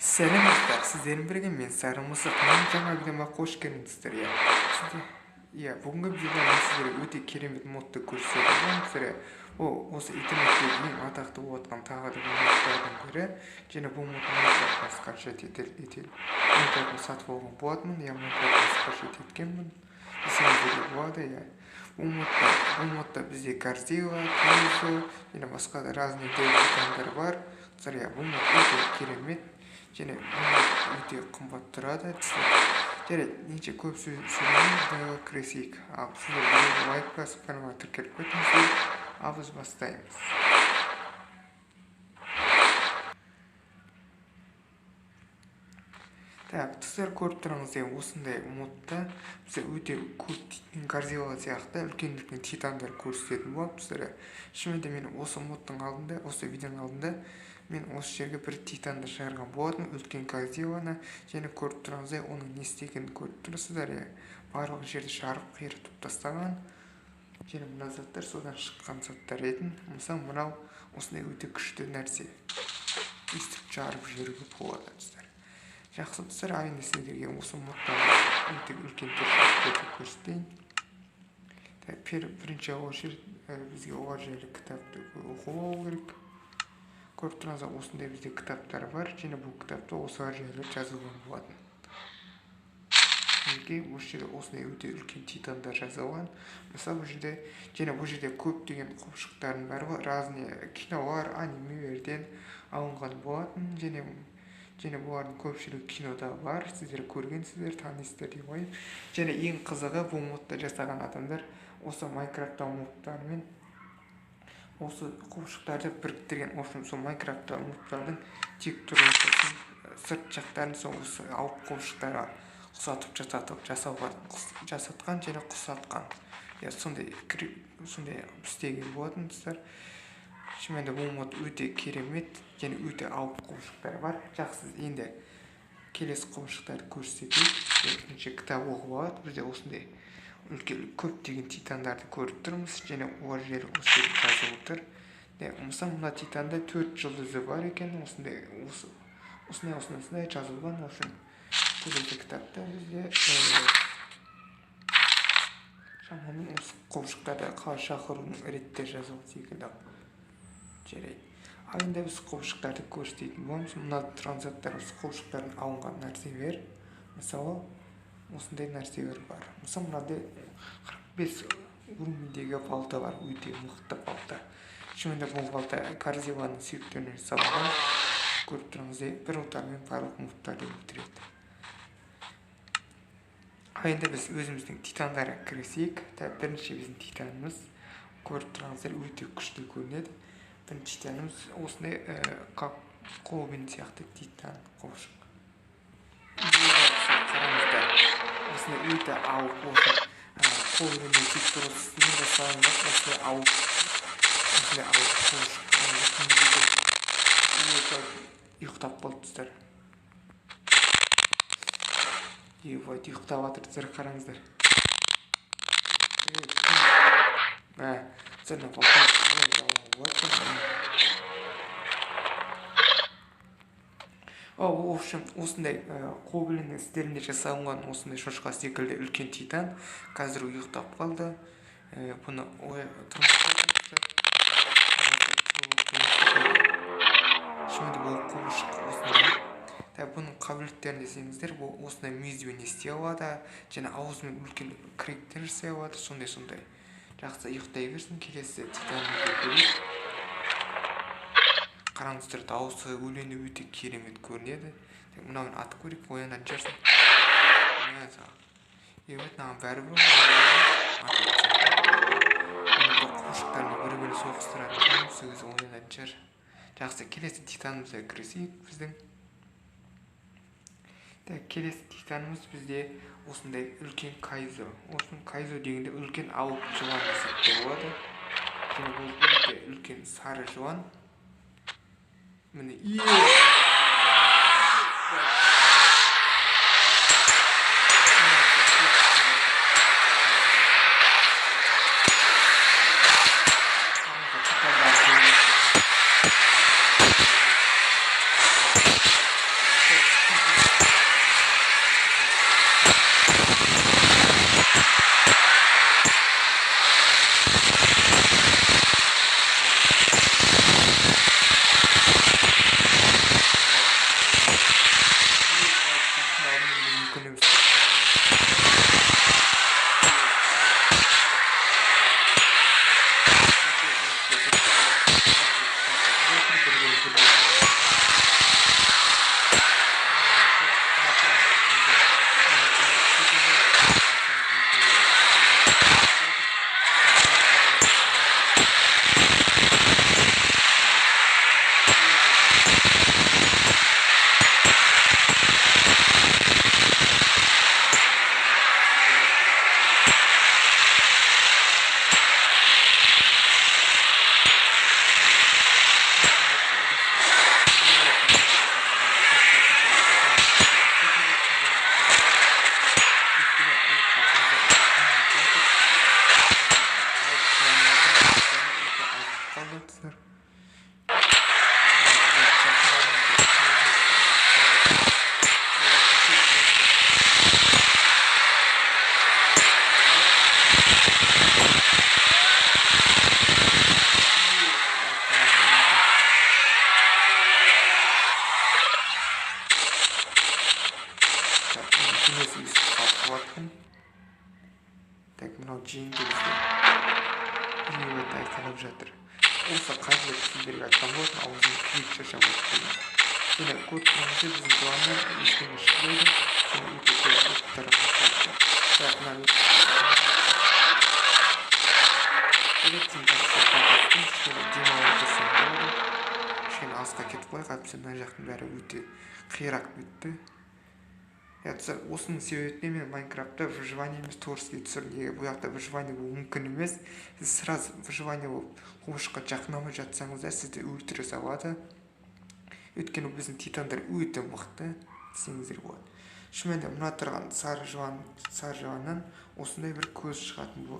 Сәлем достар, сіздермен бірге мен Сары Мысық. Менің жаңа видеома қош келдіңіздер. Иә, бүгінгі видеода мен сіздерге өте керемет модты көрсететін боламын. Сіздерге осы интернетте ең атақты болып жатқан тағы да бір модтардың бірі. Және бұл мод Майнкрафтқа скачать Майнкрафтты сатып алған болатынмын. Иә, Майнкрафтты скачать еткенмін десеңіздер де болады. Иә, бұл модта бізде Годзилла, Кайзо және басқа да разный титандар бар. Иә, бұл мод өте керемет және өте қымбат тұрады. Жарайды, неше көп сөз сөйлемей, видеоға кірісейік. Ал сіздер видеоға лайк басып, каналға тіркеліп кетіңіздер. Ал біз бастаймыз. Так, сіздер көріп тұрғаныңыздай, осындай модта бізде өте көп Годзилла сияқты үлкен-үлкен титандар көрсететін болады сіздерге. Шынымен де мен осы модтың алдында, осы видеоның алдында мен осы жерге бір титанды шығарған болатынмын, үлкен Годзилланы. Және көріп тұрғаныңыздай, оның не істегенін көріп тұрсыздар. Иә, барлық жерді жарып, қиратып тастаған. Және мына заттар содан шыққан заттар етін. Мысалы, мынау осындай өте күшті нәрсе. Өйстіп жарып жіберуге болады, достар. Жақсы, достар, ал енді сіздерге осы модтан өте үлкен тіршіліктерді көрсетейін. Бірінші очередь бізге олар жайлы кітапты оқып алу керек. Көріп тұрғаныңыздай, осындай бізде кітаптар бар. Және бұл кітапта осылар жайлы жазылған болатын. Мінекей, осы жерде осындай өте үлкен титандар жазылған. Мысалы, бұл жерде, және бұл жерде көптеген құбыжықтардың барлығы разные кинолар, анимелерден алынған болатын. Және бұлардың көпшілігі кинода бар. Сіздер көргенсіздер, танисыздар деп ойлаймын. Және ең қызығы, бұл модты жасаған адамдар осы Майнкрафттағы модтармен осы құбыжықтарды біріктірген. В общем, сол Майнкрафттағы модтардың тек түрін, сырт жақтарын сол осы алып құбыжықтарға ұқсатып жасатқан және ұқсатқан. Иә, сондай істеген болатын, достар. Шынымен де бұл мод өте керемет және өте алып құбыжықтар бар. Жақсы, енді келесі құбыжықтарды көрсетейік. Бірінші кітап оқып алайық. Бізде осындай үлкен көптеген титандарды көріп тұрмыз. Және олар жері осы жерде жазылып тұр. Мысалы, мына титанда 4 жұлдызы бар екен. Осындай, осындай, осындай жазылған. В общем, келесі кітапта бізде шамамен осы құбыжықтарды қалай шақырудың реттері жазылған секілді. Жарайды. Ал енді біз құбыжықтарды көрсететін боламыз. Мына тұрған заттар осы құбыжықтардан алынған нәрселер. Мысалы, осындай нәрселер бар. Мысалы, мынадай 45 уровеньдегі балта бар, өте мықты балта. Шынымен де бұл балта Годзилланың сүйектерінен жасалған. Көріп тұрғаныңыздай, бір отармен барлық мобтарды өлтіреді. Ал енді біз өзіміздің титандарға кірісейік. Бірінші біздің титанымыз, көріп тұрғаныңыздар, өте күшті көрінеді. Бірінші титанымыз осындай қолбен сияқты титан құбыжық. Қараңыздар, осындай өте ауыр, осы қолбенде тек тұрғысымен жасалынған осындай ауыр, осындай ауыр құбыжық. Ұйықтап қалды, достар. Ебать, ұйықтап жатыр, достар, қараңыздар. В общем, осындай қолбеннің істерінде жасалынған осындай шошқа секілді үлкен титан қазір ұйықтап қалды. Бұны шынымен бұл құбыжық осындай. Бұның қабілеттерін десеңіздер, бұл осындай мүйізбен істей алады, және аузымен үлкен кректер жасай алады, сондай-сондай. Жақсы, ұйықтай берсін. Келесі титанымызды көрейік. Қараңыздар, дауысы, өлеңі өте керемет көрінеді. Мынауын атып көрейік, оянатын шығарсың. Ебать, мынаған бәрібір құбыжықтармен бір-бірін соғыстыратын шығармыз, сол кезде оянатын шығар. Жақсы, келесі титанымызға кірісейік біздің. Келесі титанымыз бізде осындай үлкен Кайзо. Осының Кайзо дегенде үлкен алып жылан десек те болады. Және бұл өте үлкен сары жылан. Міне, мынау жеңді бізде. Біреуі айқайлап жатыр. Осы қабілет сіздерге айтқан болатын, аузын күйік шаша болды. Және көріп тұрғаныңыздай біздің планнан ештеңе шықпайды. Және өте көп оттар атты. Так, мына кішкене демалып тұрсам болады. Кішкене алысқа кетіп қояйық, әйтпесе мына жақтың бәрі өте қирақ бітті. Осының себебінен мен Майнкрафтта выживание емес творческий түсірдім. Егер бұл жақта выживание болуы мүмкін емес, сіз сразу выживание болып құбыжыққа жақындамай жатсаңыз да сізді өлтіре салады. Өйткені біздің титандар өте мықты десеңіздер болады. Шынымен де мына тұрған сары жыланнан осындай бір көз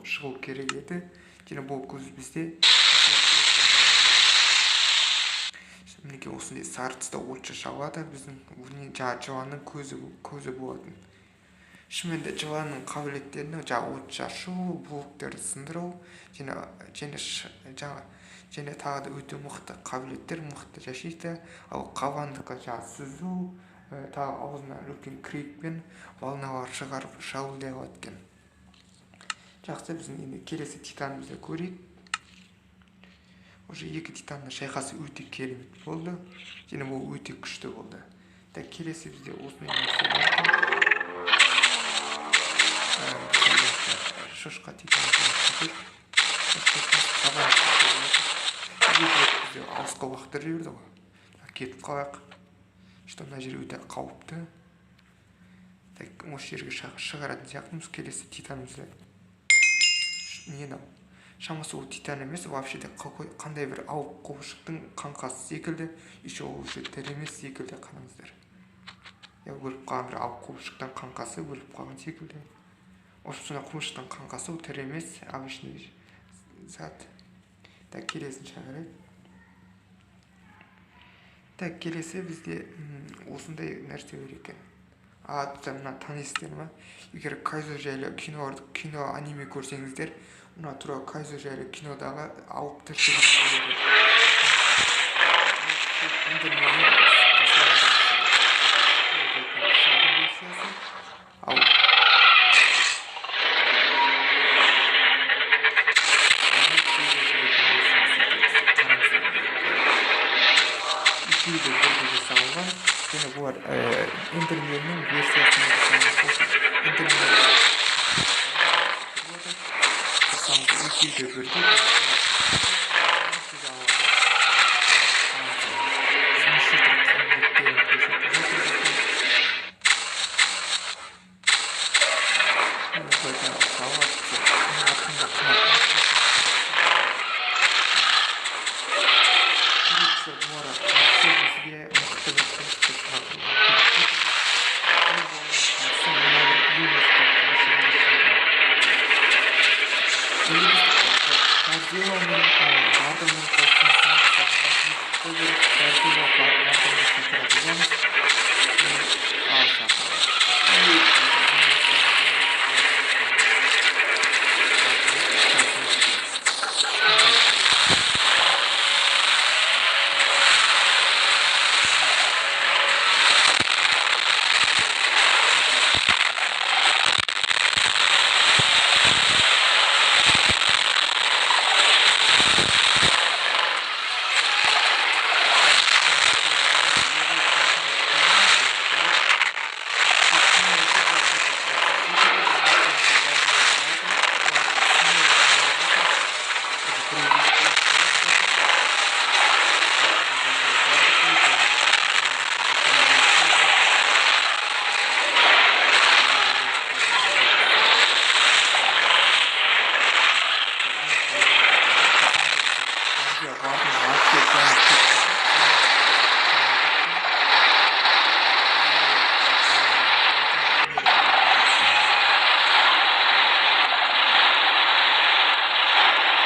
шығу керек еді. Және бұл көз бізде мінекей осындай сары түсті от шашалады, біздің жыланның көзі болатын. Шынымен де жыланның қабілеттеріне жаңа от шашу, блоктарды сындыру, және тағы да өте мықты қабілеттер, мықты защита. Ал қабандікі жаңа сүзу, тағы аузынан үлкен крикпен волналар шығарып шабуылдай алады екен. Жақсы, біздің енді келесі титанымызды көрейік. Уже екі титанның шайқасы өте керемет болды. Және бұл өте күшті болды. Так, келесі бізде осындай нәрсе бар екен. Шошқа титан тұр. Қабан бізде алысқа лақтырып жіберді ғой. Кетіп қалайық. Что мына жер өте қауіпті. Так, осы жерге шығаратын сияқтымыз келесі титанымызды. Не мынау? Шамасы ол титан емес, вообще де қандай бір алып құбыжықтың қаңқасы секілді, еще ол уже тірі емес секілді, қараңыздар. Я өліп қалған бір алып құбыжықтың қаңқасы өліп қалған секілді. Осы сондай құбыжықтың қаңқасы, ол тірі емес, обычный зат. Так, келесін шақырайық. Так, келесі бізде осындай нәрсе бар екен. Мына танисыздар ма? Егер Кайзо жайлы кино аниме көрсеңіздер, мына тура Кайзо жайлы кинодағы алып тіршілік ал екеуі де бірдей жасалынған. Және бұлар Эндерменнің версиясымен жасалынған. Эндермен екеуі де бірдей.